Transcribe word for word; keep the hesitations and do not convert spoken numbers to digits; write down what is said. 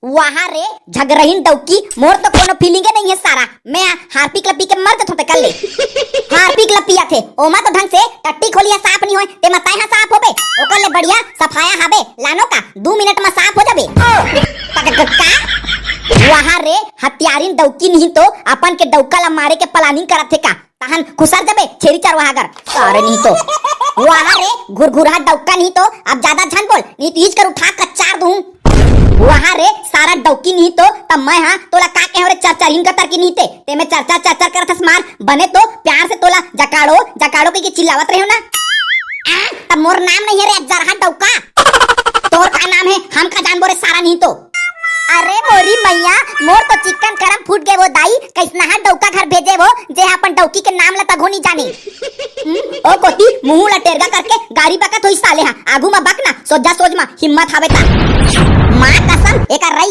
वाह रे, झगरहिन डौकी, मोर तो कोनो फीलिंगे नइ हे सारा। मैं हारपिक ल पी के मर जथों ते कर ले। हारपिक ल पिया थे, ओमा तो ढंग से टट्टी खोली ह साफ नइ होय, तेमा तैं ह साफ होबे। ओकर ले बढ़िया सफाया हाबे, लानो का, दू मिनट म साफ हो जाबे। का, का, का? वाह रे, हथियारिन डौकी नहीं तो अपन के डौका ल मारे के प्लानिंग करत हे का? तहन खुसर जबे छेरी चरवाहा गर। अरे नहीं तो। वाह रे, घुरघुरहा डौका नहीं तो, अब ज्यादा झन बोल, नहीं तो इच कर उठा कच्चार दूं। वाह रे, सारा डौकी नहीं तो, तब मैं हा तोला का कहे रे चरचरहिन कतर की नहीं ते, ते में चरचर चरचर करत हस मार, बने तो प्यार से तोला जकाड़ो, जकाड़ो कहिके चिल्लावत रहे हो ना। आ, तब मोर नाम नहीं हे रे जरहा डौका। तोर का नाम हे, हम का जानबो रे सारा नहीं तो। अरे मोरी मैया, मोर तो चिक्कन करम फूट गे वो दाई, कइसनहा डौका घर भेजे वो, जे हा अपन डौकी के नाम ल तघो नी जाने। हम्म, ओ कोती मुंह ल टेरगा करके गारी बकत होई साले हा, आगू म बक ना, सोझा सोझ म हिम्मत हावे ता। माँ कसम, एकर रई